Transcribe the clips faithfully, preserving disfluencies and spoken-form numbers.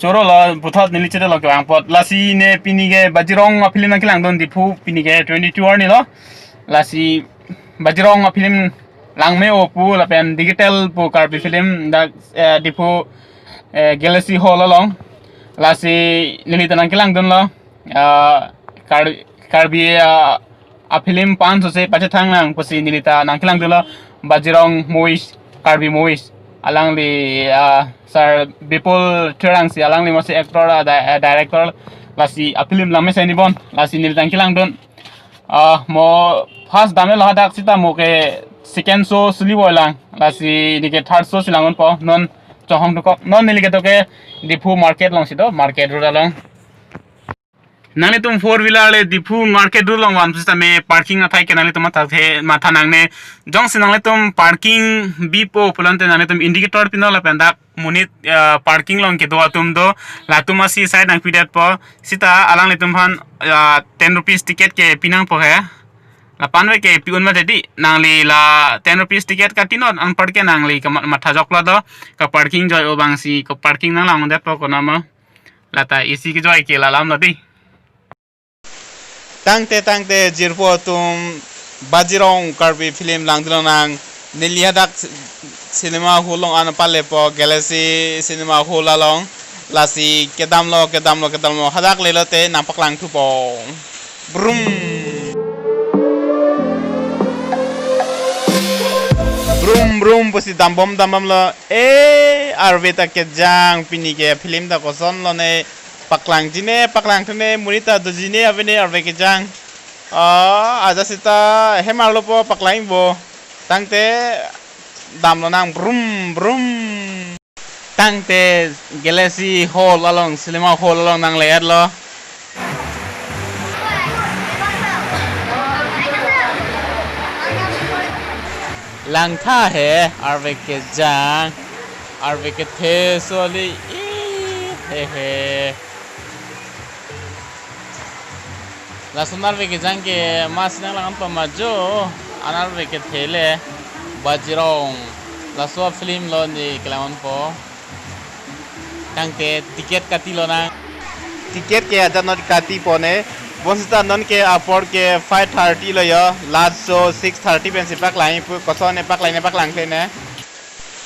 Toro lo puthot neli chete lo kevang apot. Lasi ne pini ke Bajirong a-film nangkelangdun Diphu pini ke twenty-two arni lo. Lasi Bajirong a-film Langme-o pu lapen Digital pu Karbi film dak, eh, Diphu, eh, Galaxy Hall along. Lasi neli ta nangkelangdunlo. Ah, Kar-, Karbi, ah, a-film pan sose pachethang nang pusi neli ta nangkelangdunlo Bajirong Movies, Karbi Movies. Alangli, ah, Sir Bipul Terang si alangli masi actor, ah, di-, ah, director, lasi a-film Langme Seni Bon, lasi neli ta nangkelangdun. Ah, mo first damlo hadak seta mo ke second show suli voilang. Lasi neli ke third show si langdunpo. Non chonghong dokok. Non neli kedo ke Diphu market alongsi do, market road along. Nanglitum four wheeler le Diphu market road along van pusitame parking athai ke nanglitum matha the, matha nangne. Jongsi nanglitum parking bipo pulote nanglitum indicator pinon lapen dak monit, ah, parking along kedo atum do, latum asi side nangpidetpo. Seta alanglitum aphan, ah, ten rupees ticket ke pinangpo he. Lapen ave ke pi-un ma dedi, nangli la ten rupees ticket katinon anparke nangli kamat matha joklo do, ka parking joi-o abangsi ka parking nanglangdetpo konama. Lata isi kejoi ke la alam lo di. Tangte tangte jirpo atum, Bajirong Karbi film langdunlonang, neli hadak cinema hall along an palepo, Galaxy Cinema Hall along. Lasi kedamlo, kedamlo, kedamlo, hadak lelote nangpaklangthupo. Brum. Brum brum pusi dambom dambomlo. Eh, arve ta kejang, pini ke film ta kosonlo ne. Paklangji ne, paklangthu ne, monit ta doji ne, ave ne, arve kejang. Ah, ajat seta hem arlopo, paklangpo. Tangte damlonang, brum brum. Tangte Galaxy Hall along, cinema hall along nangleetlo. Langtha he, arve kejang, arve kethe soli, ih, he he. Lason arve kejang ke masi nanglang pamajo, an arve kethe le, Bajirong. Laso film lo ne kelang-onpo. Tangte ticket katilonang. Ticket ke ajat not katipo ne. Bonseta non ke apor ke five thirty lo yo. Last show six thirty pensi paklang pu, koson ne paklang ne paklangkle ne.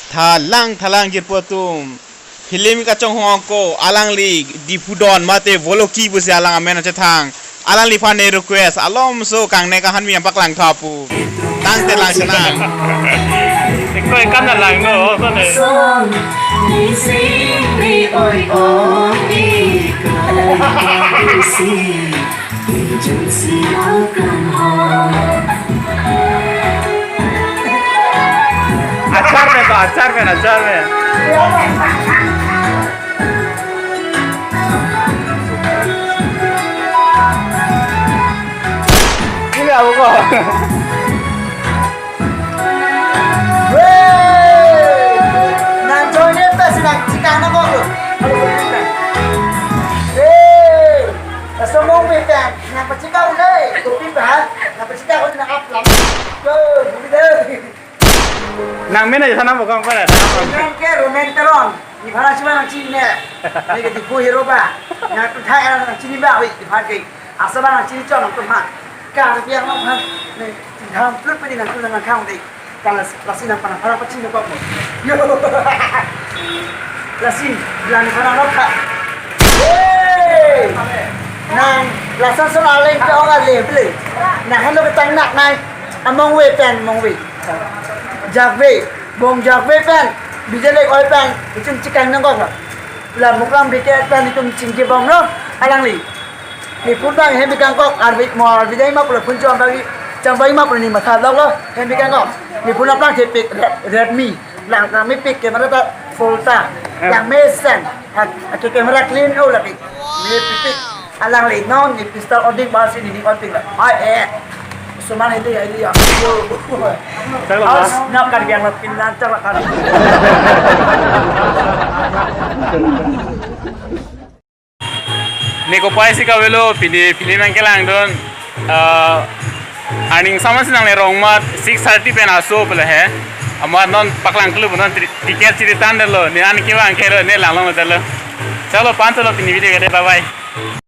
Thalang, thalang jirpo atum. Film kachonghong ako, alangli Diphu don mate Boloki pusi alang amen achethang. Alangliphan ne request, alomso kangne kahan mi apaklangtha pu. Tangte langchenang. Eko ekan na langno, kone. Achar mein to, achar mein, achar mein. Ini apa kok? Weh! Nang join-e pes nang chikang na kok. Weh! Laso mong pe pen nang pachikang dei. Kopi pa? Nang pachikang nang aplam. Yo, budi dei. Nang mena jasa nang bokong pada. Nang ke Roman Teron. Nephan asaba nangchini ne. Ne ke Diphu hero ba. Nang tu thai nangchini ba, oi, nephan ke. Asaba nangchini chon nang tu ma. Ka nang piang nang phan. Ne, tham plut pedi nang tu nang khang dei. Ka las-, lasi nang pana para pachini kok mo. Yo. Lasi, bilang nephan nang rok kha. Hey! Nang, lason son aleng pe ong ale ble. Nang halo ke tang nak nai. Among we pen, among we. Jakve, bong jakve pen, bijelek oi pen, itum chikang nangkok lo. La muklam biket pen itum chingki bong lo, alangli. Nephu bang hem bikangkok, arve mo arve dai ma pulo phone chom bagi, chom bagi ma pulo ne matha lok lo, hem bikangkok. Nephu aplang thepik, Red-, Redmi, lang, lang mepik camera ta full ta, lang mesen, ha, ha, ke camera clean o lagi. Mepik. Alangli non ne pistol odik ba si ne ning otik la. Ai eh. Suman hili hili ya. Chak lo. Aus na kar yang la pin nan chak la kar. Ne kopai si kavelo pini pini nangkelangdun. Eh, aning sama si nangle rong mat six thirty pen aso pula he. Amat non paklang kelu non tri-, ticket chiri tan delo. Ne an kevang kelo ne langlong delo. Chalo, panchalo pini video ke de, bye bye.